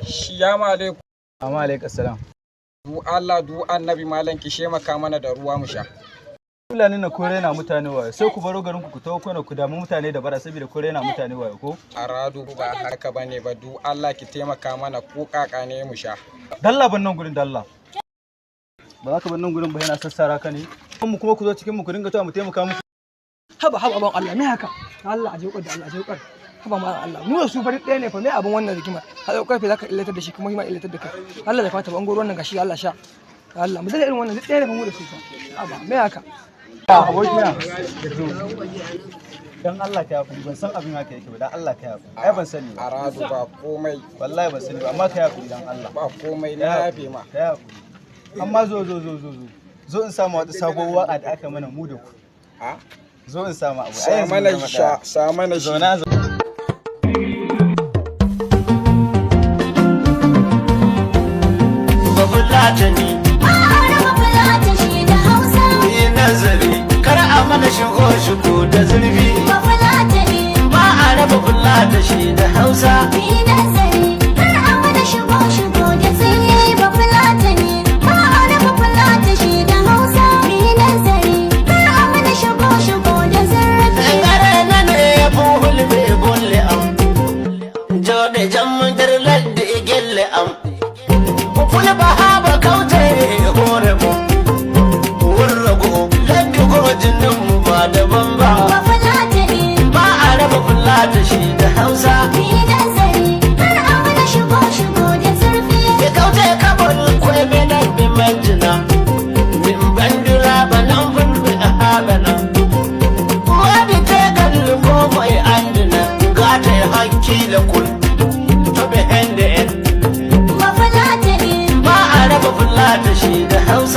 Shiyama alaikum. Amma alaikum salam. Du Allah du annabi, malam, ki shemaka mana da ruwa mu sha. Fulani na kore na mutane wayo, sai ku baro garin ku, ku taho kona ku damu mutane da bara saboda kore na mutane wayo ko? Aradu, ba haka bane ba. Du Allah ki taimaka mana, ko kaka ne mu sha. Dalla ban nan gurin, dalla. Ba za ka bar nan gurin ba, yana sassara ka ne. Mu kuma ku zo cikin mu ku dinga cewa mu taimaka muku. Haba haba, ban Allah, me haka? Allah a je da Allah a je. Haba ma Allah, mu da su fa duk ɗaya ne fa. Me abin wannan rigima? Har karfe zaka illatar da shi kuma shi ma illatar da kai. Allah da fata bango ruwan nan gashi, Allah sha. Allah mu da irin wannan, duk ɗaya ne fa mu da su fa. Haba, me haka? Abokina. Dan Allah ka yafi, ban san abin haka yake ba. Dan Allah ka yafi. Ai ban sani ba. Aradu, ba komai. Wallahi ban sani ba, amma ka yafi dan Allah. Ba komai, na yafe ma. Ka yafi. Amma zo zo zo zo zo. Zo in samu wata sabuwar waka da aka mana mu da ku. A Zo in samu abu. Ai sa yanzu mun mana zama sha ɗaya. Sa mana shi. Zauna zo. Bafulatani. Ba a raba Fulatashi da Hausa. Yi nazari, kar a mana shigo shigo da zurfi. Bafulatani. Ba a raba Fulatashi da Hausa. Yi nazari, kar a mana shigo shigo da zurfi. Bafulatani. Ba a raba Fulatashi da Hausa. Yi nazari, kar a mana shigo shigo da zurfi. Ngare na ne fulbe bolle am, jode jam nder ladde e gelle am, fulba haba kaute hore mu wurro go ladde go jinin mu ba daban ba. Bafulatani. Ba a raba Fulatashi da Hausa. Yi nazari, kar a mana shigo shigo da zurfi. Ɓe kawte kabol koye ɓe nan ɓe majjina min bandira banan fulɓe a haɓana waɗi tegal ko moye andina gata e hakkila kul to ɓe hende en. Bafulatani. Ba a raba Fulata shi da Hausa.